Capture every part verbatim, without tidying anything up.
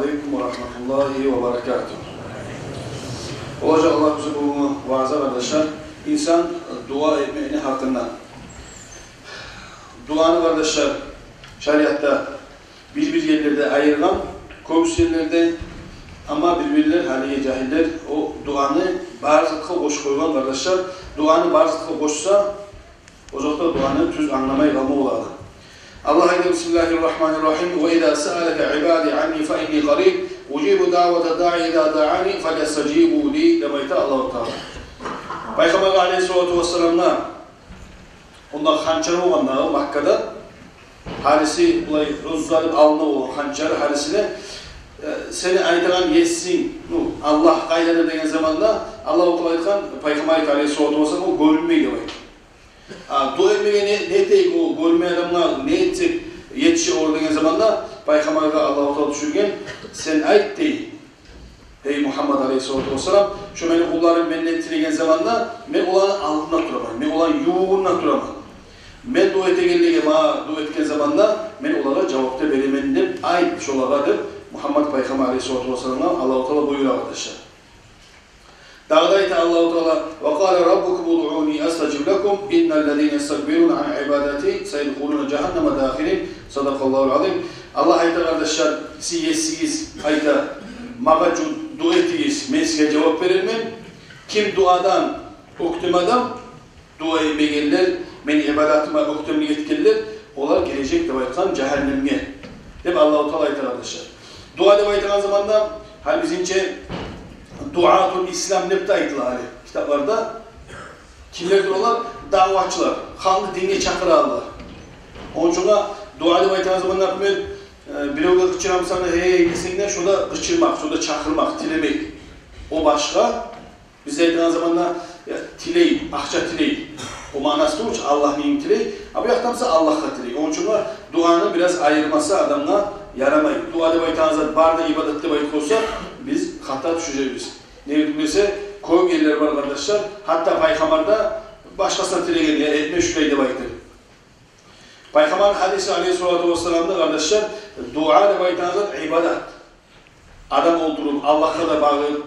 Алейкум ва рахматуллагьи ва баракатугь. Болажакъ Аллагь бизин бугюнгю вааза, къардашлар, инсан дуа этмекни гьакъында. Дуаны, къардашлар, шариатда бир-бир ерлерде айыргъан, кёбюсю ерлерде, амма бир-бирлер, гьалиги жагьиллер, о дуаны бар затгъа къошуп къойгъан, къардашлар. Дуаны бар затгъа къошса, озокъда, дуаны тюз англамай къалма бола адам. Аллагь айта: «Бисмиллагьи ррагьмани ррагьим. Ва иза саалака ибади анни фа инни къариб, ужибу даъвата ддаъи иза даъани, фальястажибу ли», — деп айта Аллагьу Таала. Пайхаммаргъа алейгьиссалату вассаламгъа, онда ханчар болгъанда, Маккада, гьариси булай Узза деп алынып болгъан ханчар гьарисине, э, сени айтагъан есинг, ну, Аллагь къайдадыр деген заманда, Аллагьу Таала айтгъан, пайхаммар айта алейгьиссалату вассалам, о гёрюнмей деп айта. А дуа этмеге не, не этейик, о гёрюнмейген адамгъа не этсек етишир деген заманда, пайхаммаргъа Аллагьу Таала тюшюрген: «Сен айт, — дей, — гьей Мугьаммад алейгьиссалату вассалам, шо мени къулларым менден тилеген заманда, мен оланы алдында тураман, мен оланы ювугъунда тураман. Мен дуа этегенлеге, магъа дуа этген заманда мен олагъа жавап да беремен деп айт шолагъа», — деп Мугьаммад пайхаммар алейгьиссалату вассаламгъа Аллагьу Таала буюра, къардашлар. Дагъы да айта Аллагьу Таала: «Ва къала раббукум удъуни астажиб лакум, инналлазина ястакбируна ан ибадати сайадхулуна жагьаннама дахирин». Садакъаллагьул азим. Аллагь айта, къардашлар, сизин есигиз айта: «Магъа жу-, дуа этигиз, мен сизге жавап берермен». Ким дуадан оьктем адам, дуа этмегенлер, мени ибадатыма оьктемлик этгенлер, олар гирежек деп айтгъан жагьаннемге, деп Аллагьу Таала айта, къардашлар. Дуа деп айтагъан заманда, гьали бизинче «Дуатул Ислам» деп де айтыла гьали китапларда. Кимлердир олар? Даъватчылар, халкъны динге чакъыралар. Ону учун дуа деп айтагъан заманда, например, э, биревге къычырамысан, «Гьей» десенг де, шо да къычырмакъ, шо да чакъырмакъ, тилемек. О башгъа. Биз айтагъан заманда, я, тилей, акъча тилей. О маънасы тюгюл чю, Аллагьны тилей. А бу якъда буса Аллагьгъа тилей. Ону учун дуаны бираз айырмаса адамгъа ярамай. Дуа деп айтагъан зат бар да ибадат деп айтып къойса, биз хата тюшежекбиз. Неге тюгюл десе, кёп ерлер бар, къардашлар, гьатта пайхаммар да башгъасына тилеген, я, этме шулай деп айтып. Пайхаммар гьадиси алейгьиссалату вассаламда, къардашлар, дуа деп айтагъан зат ибадат. Адам олтуруп, Аллагьгъа да багъып,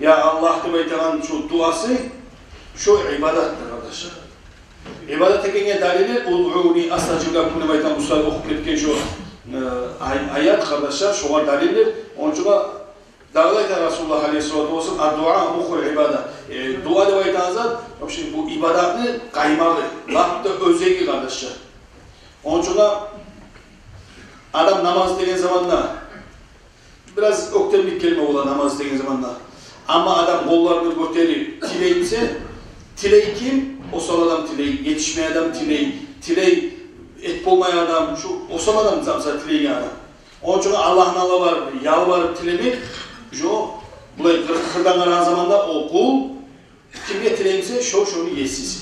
«Я Аллагь» деп айтагъан шу дуасы, шу ибадатдыр, къардашлар. Ибадат экенге далили «Удъуни астажиб лакум» деп айтагъан, бу сагьат охуп гетген шу, э, ай-, аят, къардашлар, шогъар далилдир. Ону учун дагъы да айта Расулуллагь алейгьиссалату вассалам: «Ад-дуа муххул ибада». Э, дуа деп айтагъан зат, вообще, бу ибадатны къаймагъы, лап да оьзеги, къардашлар. Ону учун адам намаз деген заманда бираз оьктемлик гелме бола, намаз деген заманда. Амма адам къолларын гётерип тилей буса, тилей ким? Осал адам тилей, етишмейген адам тилей, тилей, эт болмайгъан адам, шу осал адам, мисал, тилейген адам. Ону учун Аллагьны алдына барып, ялбарып тилемек, жо, булай къыр-, къырдан къарагъан заманда о къул кимге тилей буса, шо шону есиси.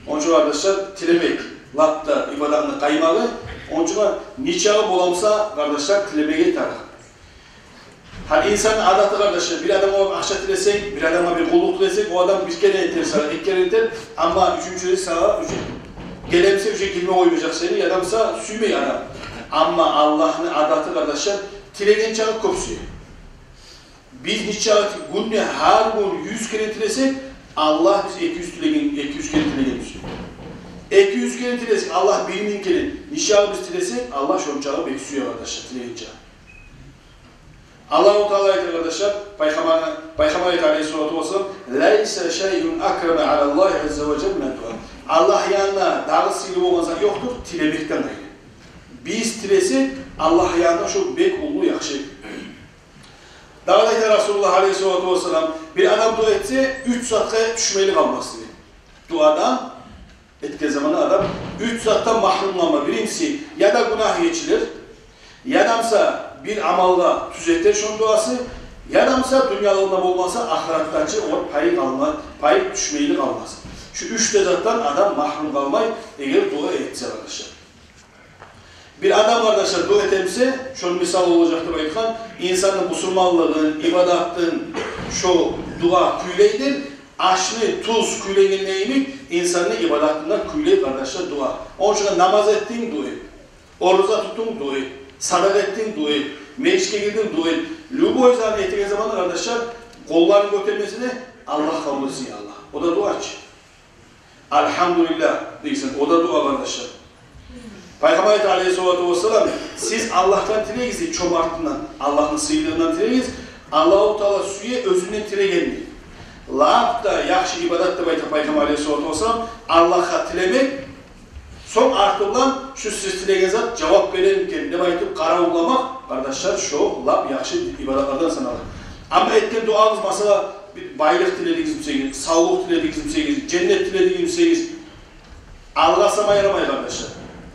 Ону учун, къардашлар, тилемек лап да ибадатны къаймагъы. Ону учун нечакъы бола буса, къардашлар, тилемеге тарыкъ. Гьали инсанны адаты, къардашлар, бир адамгъа барып акъча тилесенг, бир адамгъа бир къуллукъ тилесенг, о адам бир керен этер сагъа, эки керен этер, амма уьчюнчюде сагъа уьч геле буса, уьч гелме къоймажакъ сени, я да буса сюймей адам. Амма Аллагьны адаты, къардашлар, тилеген чакъы кёп сюе. Биз нечакъы гюнде, гьар гюн юз керен тилесек, Аллагь биз эки юз тилеген, эки юз керен тилеген сюе. Эки юз керен тилесек, Аллагь бир минг керен. Нечакъы биз тилесек, Аллагь шончакъы бек сюе, къардашлар, тилеген чакъы. Аллагьу Таала айта, къардашлар, пайхаммар, пайхаммар айта алейгьиссалату вассалам: «Лайса шайъун акрама алаллагьи азза ва жалла минад-дуа». Аллагь янында дагъы сыйлы болгъан зат ёкъдур тилемекден къайры. Биз тилесек, Аллагь янында шо бек уллу, яхшы. Дагъы да айта Расулуллагь алейгьиссалату вассалам: бир адам дуа этсе, уьч затгъа тюшмейли къалмас, дей. Дуадан этген заманда адам уьч затдан магьрюм къалма. Биринчиси, я да гюнагь гечилир, я да буса бир амалгъа тюзетер шону дуасы, я да буса дюньялыгъында болмаса, ахыратда чы огъар пай къалма, пай тюшмейли къалмас. Шу уьч де затдан адам магьрюм къалмай, эгер дуа этсе, къардашлар. Бир адам, къардашлар, дуа эте буса, шону мисалы болажакъ деп айтгъан, инсанны бусурманлыгъын, ибадатын шо дуа кюйлейдир, ашны туз кюйлейгенде йимик, инсанны ибадатын да кюйлей, къардашлар, дуа. Ону учун намаз этдинг, дуа эт. Ораза тутдунг, дуа эт. Садагъа этдинг — дуа эт. Межитге гирдинг — дуа эт. Любой затны этеген заманда, къардашлар, къолларын гётермесе де, Аллагь къабул этсин, я Аллагь. О да дуа чы. Альгьамдулиллагь дейсен, о да дуа, къардашлар. Пайхаммар айта, алейгьиссалату вассалам: «Сиз Аллагьдан тилегиз, чомартлыгъындан, Аллагьны сыйлылыгъындан тилегиз. Аллагьу Таала сюе оьзюнден тилегенни». Лап да яхшы ибадат деп айта Пайхаммар алейгьиссалату вассалам Аллагьгъа тилемек, сонг арты булан шу сиз тилеген зат жавап берер микен деп айтып къаравулламакъ, къардашлар, шо лап яхшы ибадатлардан санала. Амма этген дуагъыз, масала, бир байлыкъ тиледигиз бусагъыз, савлукъ тиледигиз бусагъыз, женнет тиледигиз бусагъыз, алгъасама ярамай, къардашлар.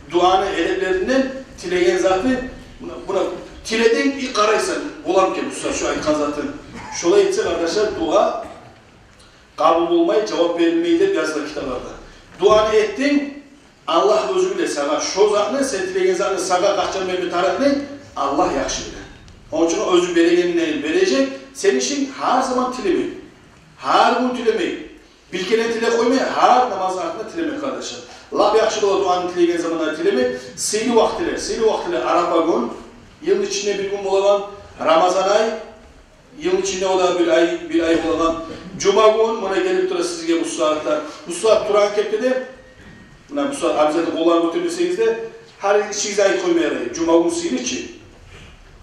Дуаны эдеплеринден тилеген затын, муна, муна тилединг, и къарайсан, боламы экен бу сагьат шу айтгъан затынг. Шолай этсе, къардашлар, дуа къабул болмай, жавап берилмей деп языла китапларда. Дуаны этдинг, Аллагь оьзю биле сагъа шо затны, сен тилеген затны сагъа къачан берме тарыкъны Аллагь яхшы биле. Ону учун оьзю берегенни бережек, сени ишинг гьар заман тилемек. Гьар гюн тилемек. Бир керен тилеп къоймай, гьар намазны артында тилемек, къардашлар. Лап яхшы бола дуаны тилеген заманда тилемек. Сыйлы вакътилер, сыйлы вакътилер: Арапа гюн, йылны ичинде бир гюн болагъан, Рамазан ай, йылны ичинде о да бир ай, бир ай болагъан. Жума гюн, муна гелип тура сизге бу сагьатда. Бу сагьат турагъан кепде де, муна бу сагьат обязательно къолларын гётермесегиз де, гьар ишигизде айтып къойма ярай: «Жума гюн сыйлы чы.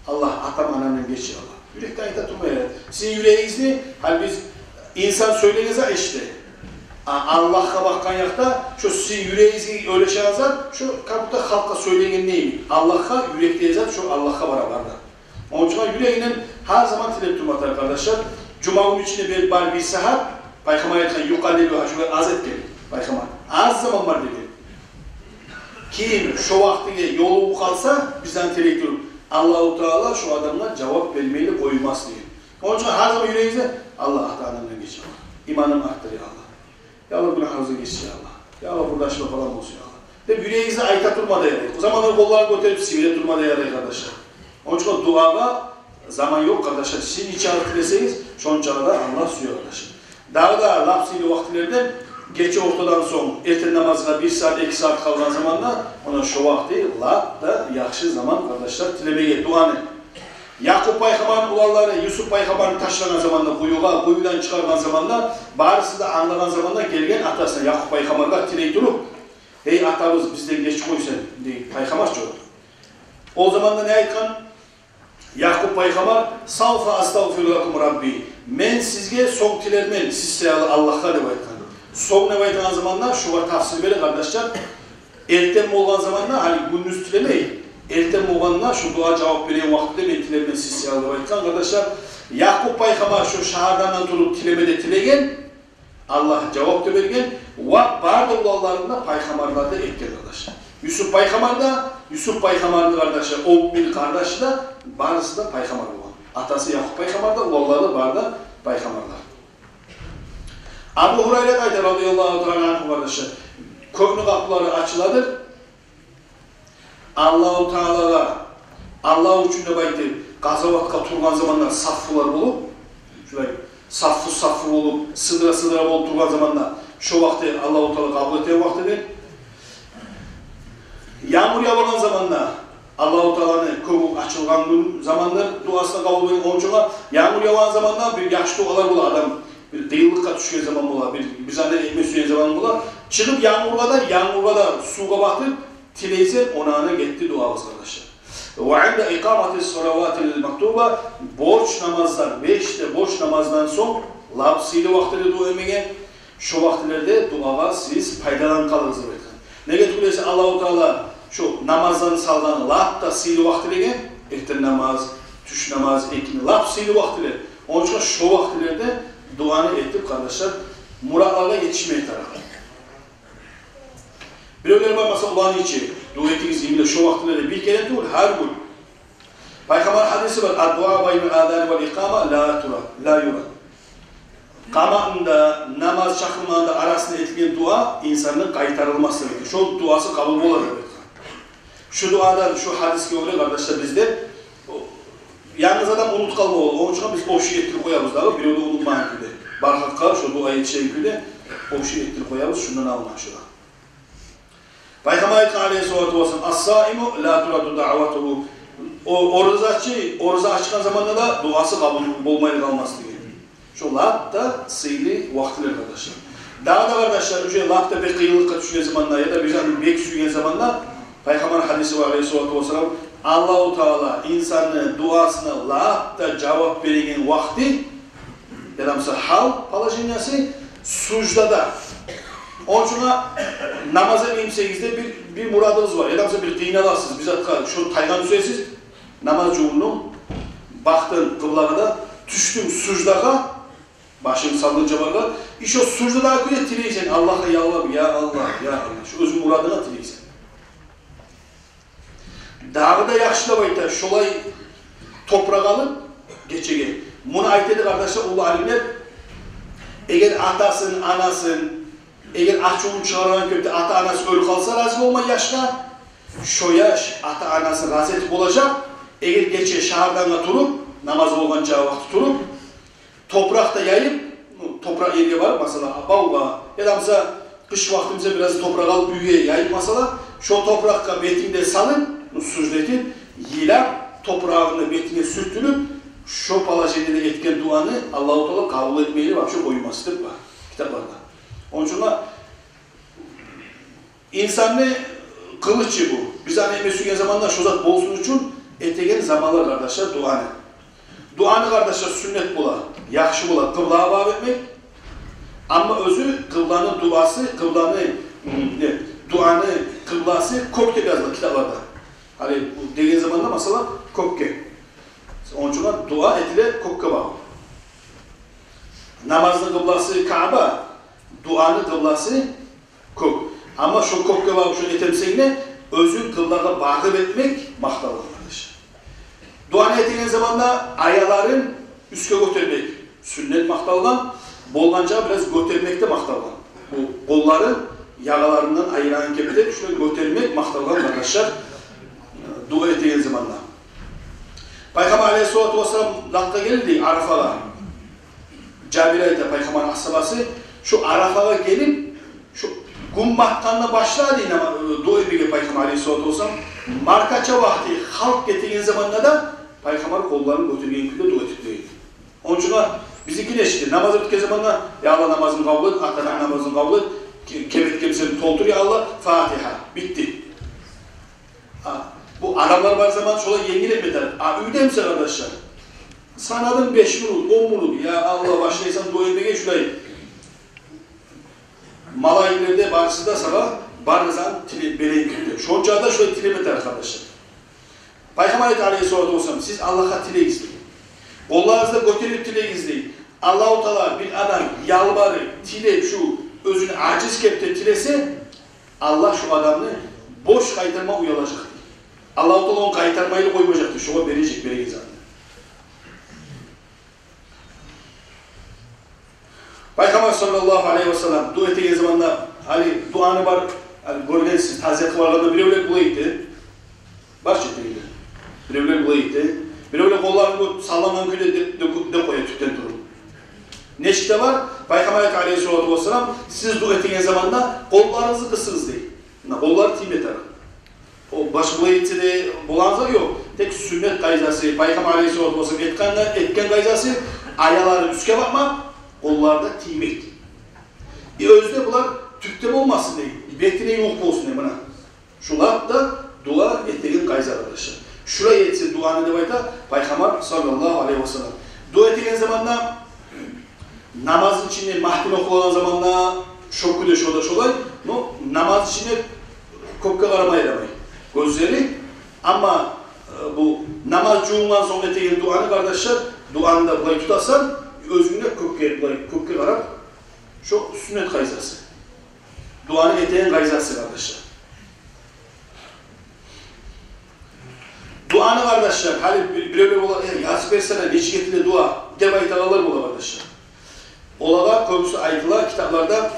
Аллагь, атам, анамдан геч, я Аллагь». Юрекден айта турма ярай. Сизин юрегигизни, гьали биз, инсан сёйлеген зат эшите. А Аллагьгъа бакъгъан якъда, шо сизин юрегигизге ёлешеген зат, шо как будто халкъгъа сёйлеген йимик. Аллагьгъа юрекдеги зат, шо Аллагьгъа барабар да. Ону учун юрегинден гьар заман тилеп турма тарыкъ, къардашлар. Жума гюн ичинде бир, бар бир сагьат, Пайхаммар айтгъан, юкъаллилугьа, шолай аз этген Пайхаммар. Аз заман бар деген. Ким шо вакътиге ёлугъуп къалса, бизден тилей туруп, Аллагьу Таала шо адамгъа жавап бермейли къоймас деген. Ону учун гьар заман юрегигизде: «Аллагь, ата-анамдан геч, Аллагь. Иманымны артдыр, я Аллагь. Я Аллагь, гюнагьларыбыздан геч, я Аллагь. Я Аллагь, къурдашыма фалан болсун, я Аллагь», — деп юрегигизде айта турма да ярай. О заманда къолларын гётерип сибире турма да ярай, къардашлар. Ону учун дуагъа заман ёкъ, къардашлар. Сиз нечакъы тилесегиз, шончакъы да Аллагь сюе, къардашлар. Дагъы да лап сыйлы вакътилерден гече ортадан сонг, эртен намазгъа бир сагьат, эки сагьат къалгъан заманда, муна шо вакъти лап да яхшы заман, къардашлар, тилемеге дуаны. Якъуб пайхаммарны уланлары Юсуп пайхаммарны ташлагъан заманда къуюгъа, къуюдан чыгъаргъан заманда, барысы да англагъан заманда гелген атасына, Якъуб пайхаммаргъа тилей туруп: «Гьей атабыз, бизден геч къой сен», — дей пайхаммар чы. О заманда не айтгъан Якъуб пайхаммар? «Савфа астагъфиру лакум Рабби». «Мен сизге сонг тилермен, сиз саялы Аллагьгъа», — деп айтгъан. Сонг деп айтгъан заманда шугъар тафсир бере, къардашлар. Эртен болгъан заманда, гьали гюндюз тилемей, эртен болгъанда, шу дуа жавап береген вакътиде «мен тилермен сиз саялы» деп айтгъан, къардашлар. Якъуб пайхаммар шу шагьардан туруп тилеме де тилеген, Аллагь жавап да берген, ва бары да уланларын да пайхаммарлар да этген, къардашлар. Юсуп пайхаммар да, Юсуп пайхаммарны, къардашлар, о бир къардашы да, барысы да пайхаммар болгъан. Атасы Якъуб пайхаммар да, уланлары да, бары да пайхаммарлар. Абу Гьурайра айта, радияллагьу таала ангьу, къардашлар: кёкню къапулары ачыладыр. Аллагьу Таалагъа, Аллагь учун деп айтып, къазаватгъа тургъан заманда саффулар болуп, шулай саффу-саффу болуп, сыдыра-сыдыра болуп тургъан заманда, шо вакъти Аллагьу Таала къабул этеген вакътидир. Янгур явагъан заманда, Аллагьу Тааланы кёгю ачылгъан гюн замандыр, дуасы къабул этилген. Ончугъа янгур явагъан заманда бир яхшы дуалар бола, адам бир къыйынлыкъгъа тюшген заман бола, бир, бир затны этме сюеген заман бола. Чыгъып янгургъа да, янгургъа да, сувгъа батып тилейсен, онда гетди дуагъыз, къардашлар. Ва инда икъамати салаватил мактуба, борч намаздан, беш де борч намаздан сонг, лап сыйлы вакътиде дуа этмеге, шо вакътилерде дуагъа сиз пайдаланып къалыгъыз деп айтгъан. Неге тюгюл эсе Аллагьу Таала шо намазланы салгъан лап да сыйлы вакътилеге, эртен намаз, тюш намаз, экинни, лап сыйлы вакътилер. Ончугъа шо вакътилерде дуаны этип, къардашлар, муратлагъа етишмеге тарыкъ. Биревлер бар, масала, уланы ичи, дуа этигиз, именно шо вакътилерде, бир керен тюгюл, гьар гюн. Пайхаммар гьадиси бар: «Ад-дуа байнал азани вал икъама ла турад, ла юрад». Къаматны да, намаз чакъырманы да арасында этилген дуа инсанны къайтарылмас деп айтгъан. Шо дуасы къабул бола деп айтгъан. Шу дуадан, шу гьадисге гёре, къардашлар, бизде янгыз адам унутуп къалма бола. Ончугъа биз общий этдирип къоябыз дагъы, бирев де унутмайгъан кюйде. Бар халкъгъа шо дуа етишеген кюйде общий этдирип къоябыз, шундан алынгъан шу да. Пайхаммар айтгъан, алейгьиссалату вассалам: «Ас-саиму ла турадду даъватугьу». О оразачы ораза ачгъан заманда да дуасы къабул болмай къалмас деген. Шо лап да сыйлы вакътилер, къардашлар. Дагъы да, къардашлар, уже лап да бир къыйынлыкъгъа тюшген заманда яда бир затны бек сюйген заманда, Пайхаммар гьадиси бар, алейгьиссалату вассалам, Аллагьу Таала инсанны дуасына лап да жавап береген вакъти, яда буса гьал, положениясы, суждада. Ону учун намаз этмеймисегиз де, бир, бир мурадыгъыз бар, яда буса бир къыйналасыз, бир затгъа шо тайгъан тюшесиз, намаз жувундунг, бакъдынг къыблагъа да, тюшдюнг суждагъа, башынг салгъынча баргъа, и шо суждадагъы кюйде тилейсен, Аллагьгъа ялбарып: «Я Аллагь, я Аллагь», шо оьзюнг мурадынга тилейсен. Дагъы да яхшылап айта, шолай топуракъ алып гечеге. Муну айта эди, къардашлар, уллу алимлер, эгер атасын, анасын, эгер ачувун чыгъарагъан кюйде ата-анасы оьлюп къалса, рази болмай яшгъа, шо яш ата-анасын рази этип болажакъ, эгер гече шагьардангъа туруп, намаз болгъанча вакъти туруп, топуракъ да яйып, ну, топуракъ ерге барып, масала, бавгъа, яда буса къыш вакъти буса бираз топуракъ алып уьйге яйып, масала, шо топуракъгъа бетинг де салып, ну, сужда этип, йылап, топурагъынгны бетинге сюртюнюп, шо положениеде этген дуаны Аллагьу Таала къабул этмейли, вообще къоймас деп бар китапларда. Ону учун да инсанны къылычы бу. Биз аны этме сюйген заманда шо зат болсун учун этеген заманлар, къардашлар, дуаны. Дуаны, къардашлар, сюннет бола, яхшы бола къыблагъа багъып этмек. Амма оьзю къыбланы дуасы, къыбланы, м, не, дуаны къыбласы кёкде языла китапларда. Гьали бу деген заманда, масала, кёкге. Ону учун дуа этиле кёкге багъып. Намазны къыбласы Каъба, дуаны къыбласы кёк. Амма шо кёкге багъып шо этемсенг де, оьзюнг къыблагъа багъып этмек макъталгъан, къардаш. Дуаны этеген заманда аяларын уьстге гётермек сюннет макъталгъан, болгъанча бираз гётермек де макъталгъан. Бу къолларын ягъаларындан айырагъан кепде шулай гётермек макъталгъан, къардашлар, дуа этеген заманда. Пайхаммар алейгьиссалату вассалам затгъа гелди, Арафагъа. Жабир айта, Пайхаммарны асгьабасы, шо Арафагъа гелип, шо гюн батгъанда башлады нама-, дуа этмеге Пайхаммар алейгьиссалату вассалам. Маркача вакъти халкъ гетеген заманда да Пайхаммар къолларын гётерген кюйде дуа этип турду. Ону учун да бизинки нечик, намаз битген заманда: «Я Аллагь, намазымны къабул эт, ата-анамны намазын къабул эт, ке-, кем этгенсем толтур, я Аллагь, Фатигьа, битди». А бу адамлар бар заман шолай енгил этме тарыкъ. А уьйде буса, къардашлар, санадынг беш минут, он минут, я Аллагь, башлайсан дуа этмеге шулай. Малайиклер де барысы да сагъа бар затны тилеп берейик деп. Шонча да шулай тилеме тарыкъ, къардашлар. Пайхаммар айта алейгьиссалату вассалам: «Сиз Аллагьгъа тилегиз», — дей. «Къолларыгъызны гётерип тилегиз», — дей. Аллагьу Таала бир адам ялбарып, тилеп, шу оьзюн ажиз кепде тилесе, Аллагь шу адамны бош къайтарма уялажакъ, дей. Аллагьу Таала ону къайтармайлы къоймажакъ, дей, шогъар бережек береген затны. Пайхаммар саллаллагьу алайгьи васаллам дуа этеген заманда, гьали дуаны бар, гьали гёргенсиз, тазиятгъа баргъанда биревлер булай эте. Бар чы этегенлер. Биревлер булай эте. Биревлер къолларын гётерип, саллангъан кюйде де, де, де къоя тюпден туруп. Нечик де бар, Пайхаммар айта алайгьиссалату вассалам: «Сиз дуа этеген заманда къолларыгъызны къысыгъыз», — дей. Муна къоллар тийме тарыкъ. О баш булай этсе де болагъан зат ёкъ. Тек сюннет къайдасы, Пайхаммар алайгьиссалату вассалам этген, этген къайдасы, аялары уьстге бакъмакъ, къоллар да тиймек. Э, оьзю де булар тюпде болмасын дей, бетине ювукъ болсун дей, муна. Шулар да дуа этеген къайдасы, къардашлар. Шулай этсе дуаны деп айта Пайхаммар саллаллагьу алайгьи васаллам. Дуа этеген заманда, намазны ичинде магьтим охулагъан заманда, шо кюйде, шо да шолай, но намазны ичинде кёкге къарама ярамай гёзлери. Амма, э, бу намаз жувунгъан сонг этеген дуаны, къардашлар, дуаны да булай тутасан, оьзюнг де кёкге, булай кёкге къарап, шо сюннет къайдасы. Дуаны этеген къайдасы, къардашлар. Дуаны, къардашлар, гьали бир-, биревлер бола: «Э, язып берсене, нечик этиле дуа?» — деп айтагъанлар бола, къардашлар. Олагъа кёбюсю айтыла китапларда,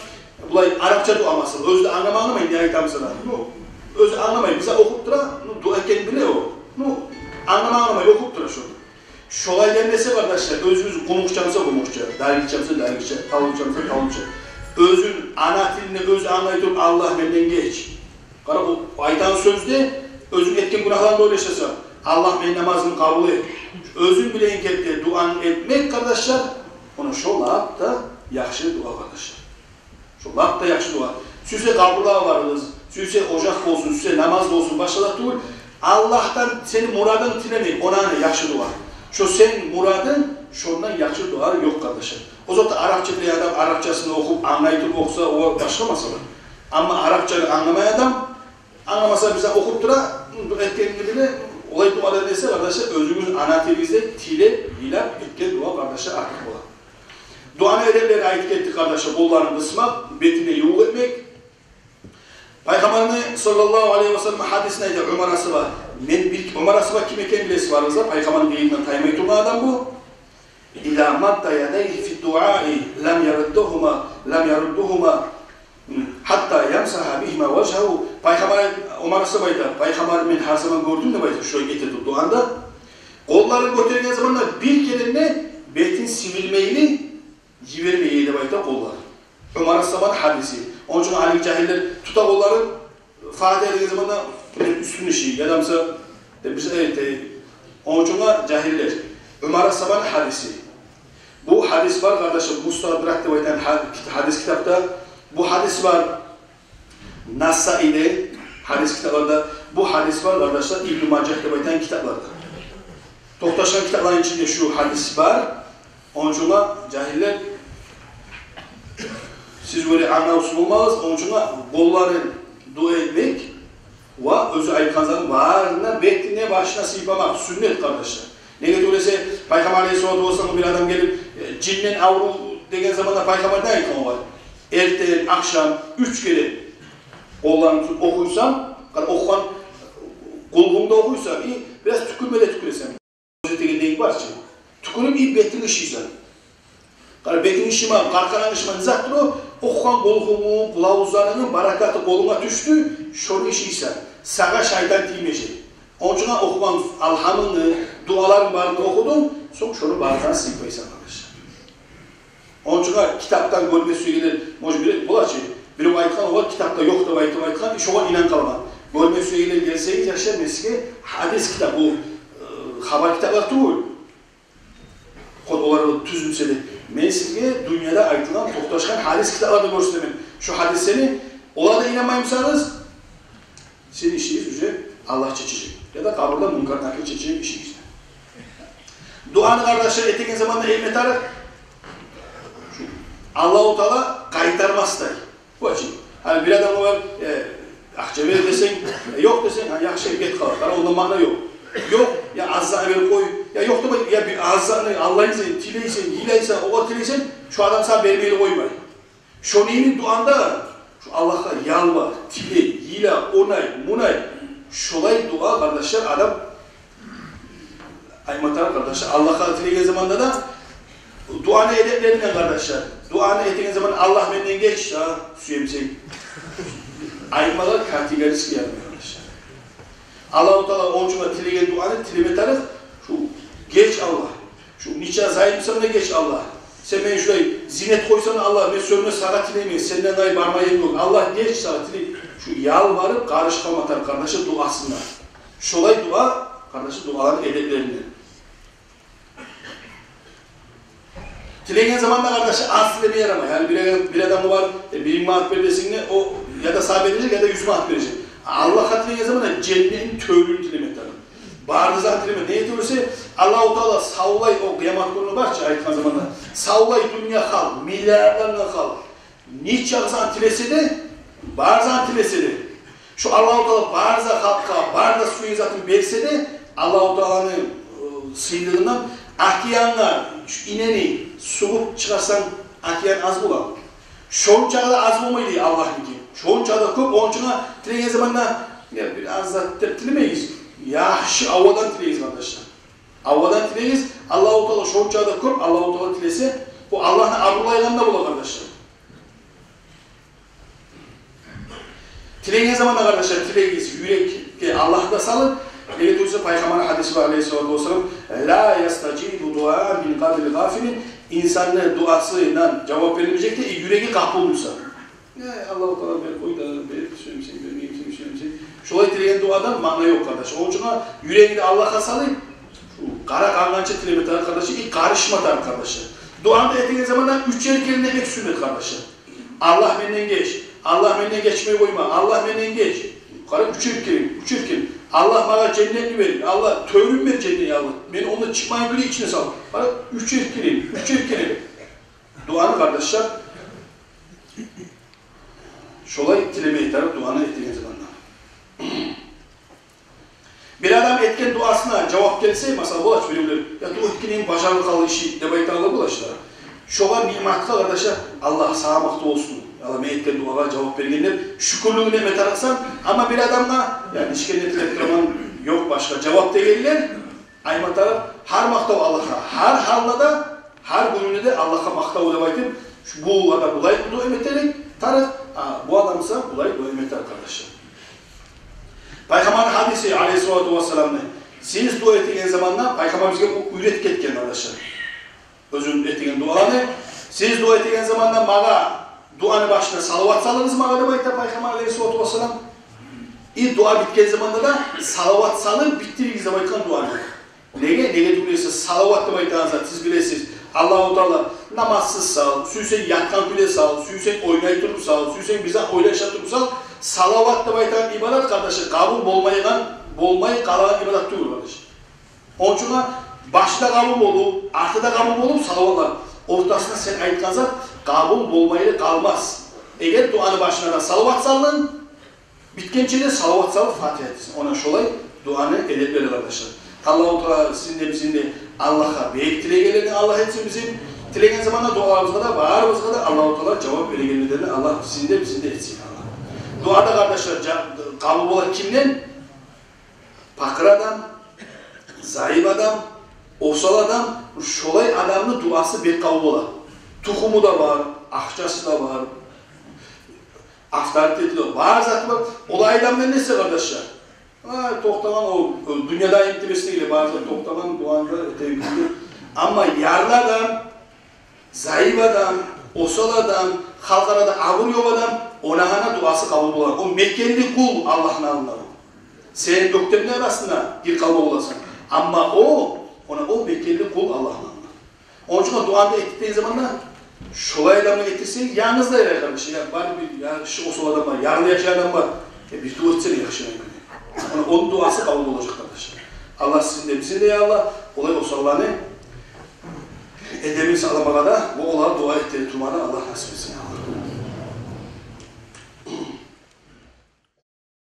булай арапча дуа, масала, оьзю де англама-англамай не айтамыса да. Ну, оьзю англамай, бизге охуп тура, ну, дуа экенин биле о. Ну, англама-англамай охуп тура шону. Шолай демесе, къардашлар, оьзюгюз къумукъча буса къумукъча, даргитча буса даргитча, тавлуча буса тавлуча. Оьзюн ана тилинде оьзю англай туруп: «Аллагь, менден геч». Къара, о айтагъан сёзде оьзюнг этген гюнагьларынгны ойлашасан, Аллагь мени намазымны къабул эт. Оьзюнг билеген кепде дуаны этмек, къардашлар, ону шо лап да яхшы дуа, къардашлар. Шо лап да яхшы дуа. Сюйсе къабурлагъа барыгъыз, сюйсе ожакъ болсун, сюйсе намаз болсун, башгъа зат тюгюл. Аллагьдан сени мурадынг тилемек, ондан яхшы дуа. Шо сен мурадынг, шондан яхшы дуа ёкъ, къардашлар. О затда арапча билеген адам арапчасын охуп, англай туруп охуса, о башгъа масъала. Амма арапчаны англамай адам, англамаса, бизге охуп тура, этгенин биле, олай дуа да десе, къардашлар, оьзюгюз ана тилигизде тилеп, йылап этген дуа, къардашлар, артыкъ бола. Дуаны эдеплерин айтып гетдик, къардашлар, къолларын къысмакъ, бетине ювукъ этмек. Пайхаммарны саллаллагьу алайгьи ва саллам гьадисин айта Умар асгьаба. Мен бир, Умар асгьаба ким экенин билесиз барыгъыз да, Пайхаммарны къырыйындан таймай тургъан адам бу. إذا مد يديه في الدعاء لم يردهما، لم يردهما حتى يمسح بهما وجهه. Пайхаммар, Умар асгьаба айта, Пайхаммарны мен гьар заман гёрдюм деп айта, шулай эте турду дуанда. Къолларын гётерген заманда бир керен де бетин сибирмейли, йибермей деп айта къолларын. Умар асгьабаны гьадиси. Ону учун гьалиги жагьиллер тута къолларын, Фатигьа деген заманда уьстюн иши, яда мисал, деп биз айта. Ону учун гьа жагьиллер. Умар асгьабаны гьадиси. Бу гьадис бар, къардашлар, Мустадрак деп айтагъан гьа-, гьадис китапда. Бу гьадис бар Насаиде, гьадис китапларда. Бу гьадис бар, къардашлар, Ибну Мажагь деп айтагъан китапларда. Токъташгъан китапланы ичинде шу гьадис бар. Ону учун гьа, жагьиллер, сиз оьле англавсуз болмагъыз. Ону учун гьа къолларын дуа этмек ва оьзю айтгъан затны барына, бетине, башына сыйпамакъ сюннет, къардашлар. Неге тюгюл эсе, Пайхаммар алайгьиссалату вассаламгъа бир адам гелип, э, жинден аврув деген заманда Пайхаммар не айтгъан огъар? Эртен, ахшам уьч керен къолларын тутуп охуйсан, къара, охугъан къулгьунгда охуйсан, и бираз тюкюрме де тюкюресен. Оьзю деген нек бар чы? Тюкюрюп, и бетинг ышыйсан. Къара, бетинг ышыма, къаркъаранг ышыма, не затдыр о? Охугъан къулгьунгну, къулагъузларынгны баракаты къолунга тюшдю, шону ышыйсан. Сагъа шайтан тиймежек. Ону учун гьа охугъан алгьамынгны, дуаларынгны барын да охудунг, сонг шону барына сыйпайсан, къардашлар. Ону учун гьа китапдан гёрме сюегенлер, может, бир бола чы, бирев айтгъан, огъар китапда ёкъ деп айтып айтгъан, шогъар инанып къалгъан. Гёрме сюегенлер гелсегиз, яшлар, мен сизге гьадис китап, бу, э, хабар китаплар тюгюл. Хоть олар тюз буса да, мен сизге дюньяда айтылгъан, токъташгъан гьадис китапланы гёрсетемен. Шу гьадислени олар да инанмай бусагъыз, сизин ишигиз уже Аллагь чечежек. Яда къабурда Мункар Накир чечежек ишигизни. Дуаны, къардашлар, этеген заманда этме тарыкъ. Аллагьу Таала къайтармасдай. Вачи. Гьали бир адамгъа бар, э, акъча бер десенг, э, ёкъ десенг, гьа, яхшы, гетип къалар. Къара, онда маъна ёкъ. Ёкъ, я аз затны берип къой, я ёкъ деп, я бир аз затны аллайсан, тилейсен, йылайсан, огъар тилейсен, шу адам сагъа бермейли къоймай. Шону йимик дуаны да, шу Аллагьгъа ялбар, тилей, йыла, онай, мунай. Шолай дуа, къардашлар, адам айтма тарыкъ, къардашлар. Аллагьгъа тилеген заманда да, дуаны эдеплеринден, къардашлар. Дуаны этеген заман: «Аллагь, менден геч, гьа, сюемсен». Айтмагъа категорически ярамай, къардашлар. Аллагьу Таала ону учун тилеген дуаны тилеме тарыкъ: «Шу, геч, Аллагь. Шу нече зайыпсам да, геч, Аллагь. Сен мени шулай зина этип къойсанг, Аллагь, мен сёнме сагъа тилеймен, сенден къайры барма ерим ёкъ. Аллагь, геч», сагъа тилей. Шу ялбарып, къарышып къалма тарыкъ, къардашлар, дуасында. Шолай дуа, къардашлар, дуаланы эдеплеринден. Тилеген заманда, къардашлар, аз тилеме ярамай. Гьали бир, бир адамгъа бар, э, бир минг манат бер десенг де, о яда сагъа бережек, яда юз манат бережек. Аллагьгъа тилеген заманда женнетни тёрюн тилеме тарыкъ. Бары затны тилеме. Неге тюгюл эсе, Аллагьу Таала савлай, о къыямат гюнню бар чы айтгъан заманда, савлай дюнья халкъ, миллиардлар халкъ, нечакъы затны тилесе де, бары затны тилесе де, шу Аллагьу Таала бары да халкъгъа бары да сюеген затын берсе де, Аллагьу Тааланы, э, сыйлыгъындан океангъа шу инени сугъуп чыгъарсанг, океан аз бола. Шончакъы да аз болмай дей Аллагьныки. Шончакъы да кёп, ону учун тилеген заманда, я, бир аз зат деп тилемегиз. Яхшы гьавадан тилегиз, къардашлар. Гьавадан тилегиз, Аллагьу Таала шончакъы да кёп, Аллагьу Таала тилесе, бу Аллагьны абурлайгъаны да бола, къардашлар. Тилеген заманда, къардашлар, тилегиз юрекге Аллагьны да салып. Неге тюгюл эсе, Пайхаммарны гьадиси бар, алайгьиссалату вассалам: «Ла ястажибу дуа мин къалбин гъафилин». Инсанны дуасына жавап берилмежек дей, юреги къапул буса. Э, Аллагьу Таала, бер, къой да, бер, сюемсен, бермеймсен, сюемсен. Шолай тилеген дуадан маъна ёкъ, къардаш. Ону учун юрегингни Аллагьгъа салып, шу къара къангъанча тилеме тарыкъ, къардаш, и къарышма тарыкъ, къардаш. Дуаны этеген заманда уьч керен этмек сюннет, къардаш. Аллагь, менден геч. Аллагь, менден гечмей къойма. Аллагь, менден геч. Къара, уьч керен, уьч керен. Аллагь, магъа женнетни бер. Аллагь, тёрюм бер женнетни, Аллагь. Мен ондан чыкъмайгъан кюйде ичине сал. Къара, уьч керен, уьч керен. Дуаны, къардашлар, шолай тилеме тарыкъ дуаны этеген заманда. Бир адам этген дуасына жавап гелсе, масала, бола чы биревлер, я, дуа этгеним бажарылып къалды иши деп айтагъанлар бола чы да. Шогъар, ниъматгъа, къардашлар, Аллагь, сагъа макътав болсун, Аллагь, мен этген дуагъа жавап берген деп шюкюрлюгюн этме тарыкъсан. Амма бир адамгъа, я, нечик де тилеп тураман, ёкъ башгъа жавап дегенлер, айтма тарыкъ, гьар макътав Аллагьгъа, гьар гьалда да, гьар гюнюнде де Аллагьгъа макътав деп айтып, шу, бу адам булай дуа этме тарыкъ, а бу адам буса булай дуа этме тарыкъ, къардашлар. Пайхаммарны гьадиси, алейгьиссалату вассаламны, сиз дуа этеген заманда, Пайхаммар бизге бу уьйретип гетген, къардашлар. Оьзюню этеген дуаны, сиз дуа этеген заманда магъа, дуаны башына салават салыгъыз магъа деп айта Пайхаммар, алейгьиссалату вассалам. И дуа битген заманда да салават салып битдиригиз деп айтгъан дуаны. Неге? Неге тюгюл эсе, салават деп айтагъан зат, сиз билесиз, Аллагьу Таала намазсыз сал, сюйсенг ятгъан кюйде сал, сюйсенг ойнай туруп сал, сюйсенг бир зат ойлаша туруп сал. Салават деп айтагъан ибадат, къардашлар, къабул болмайгъан, болмай къалагъан ибадат тюгюл, къардаш. Ону учун башы да къабул болуп, арты да къабул болуп, салаватлар ортасында сен айтгъан зат къабул болмайлы къалмас. Эгер дуаны башына да салават салдынг, битгинче де салават салып Фатигьа этесен. Она шолай дуаны эдеплери, къардашлар. Аллагьу Таала сизин де, бизин де Аллагьгъа бек тилегенлерден Аллагь этсин бизин. Тилеген заманда дуаларыбызгъа да, барыбызгъа да Аллагьу Таала жавап берегенлерден Аллагь сизин де, бизин де этсин, Аллагь. Дуа да, къардашлар, жа-, къабул бола кимден? Пакъыр адам, заиф адам, осал адам, шолай адамны дуасы бек къабул бола. Тухуму да бар, акъчасы да бар, авторитети де бар, бары заты бар. Олай адамлар не эсе, къардашлар? Ай, токътагъан о, о дюньяда интимесине геле, бары зат токътагъан, дуаны да этеген кюйде. Амма ярлы адам, заиф адам, осал адам, халкъ арада абур ёкъ адам, огъар гьана дуасы къабул бола. О мекенли къул Аллагьны алдында о. Сен оьктемни арасында гирип къалма боласан. Амма о, она о мекенли къул Аллагьны алдында. Ону учун дуаны этдирген заманда шолай адамгъа этдирсенг, янгыз да ярай, къардаш. Я, бар бир, я, шу осал адам бар, ярлы яшайгъан адам бар. Э, бир дуа этсенг яхшы, янгыз. Она ону дуасы къабул болажакъ, къардаш. Аллагь сизин де, бизин де, я Аллагь, олай осалланы эдебин сакъламагъа да, бу олар дуа этдирип турмагъа да Аллагь насип этсин, я Аллагь.